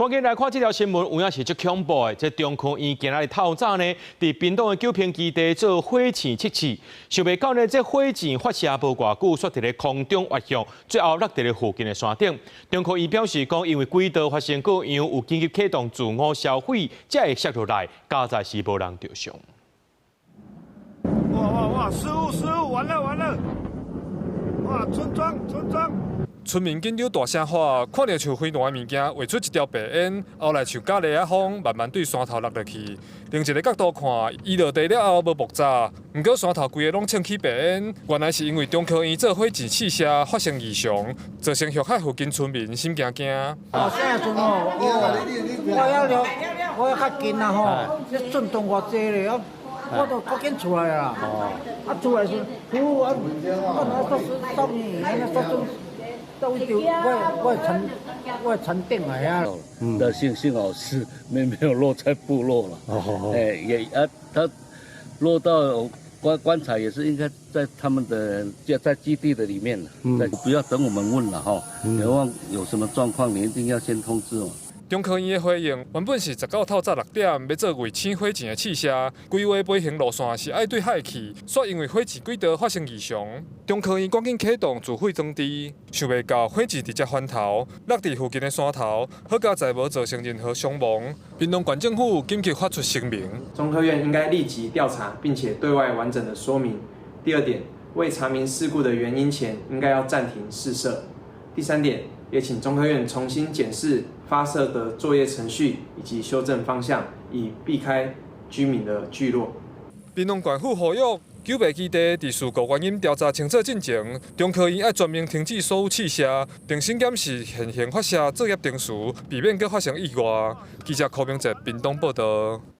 趕緊來看這條新聞，有影是足恐怖的。這中科院今仔日透早呢，佇屏東的九評基地做火箭測試，想袂到呢，這火箭發射無偌久，煞佇咧空中滑向，最後落佇咧附近的山頂。中科院表示講，因為軌道發生故障，有緊急啟動自我銷毀，才會摔落來，佳哉是無人著傷。哇哇哇！失誤失誤，完了完了！哇，村莊村莊！村民緊張大聲喊，看著像飛彈的物件，畫出一條白煙，後來像咖喱仔風，慢慢對山頭落落去。另一个角度看，伊落地了後無爆炸，毋過山頭規个攏衝起白煙，原來是因為中科院做火箭試射發生異常，造成玉海附近村民心驚驚。哦，啥陣哦，我要了，我要較近啊吼，這震動偌濟咧，我都趕緊出來啦。啊，出來時，呼啊，啊，那說啥物？那說種。都就我我田頂來啊。的幸好是沒有落在部落了。哦，哎也啊，他落到觀察也是應該在他們的就在基地的裡面了。嗯，不要等我們問了哈，有什麼狀況，你一定要先通知我。中科院的回應原本是19透早6點欲做衛星火箭的試射，規劃飛行路線是愛對海去，煞因為火箭軌道發生異常，中科院趕緊啟動自毀裝置，想袂到火箭直接翻頭落佇附近的山頭，好佳哉無造成任何傷亡。屏東縣政府緊急發出聲明，中科院應該立即調查，並且對外完整的說明。第二點，未查明事故的原因前，應該要暫停試射。第三點，也請中科院重新檢視發射的作業程序以及修正方向，以避開居民的聚落。屏東縣府呼籲九八基地佇事故原因調查清楚進前，中科院愛全面停止所有試射，重新檢視現行發射作業程序，避免閣發生意外。記者柯明哲屏東報道。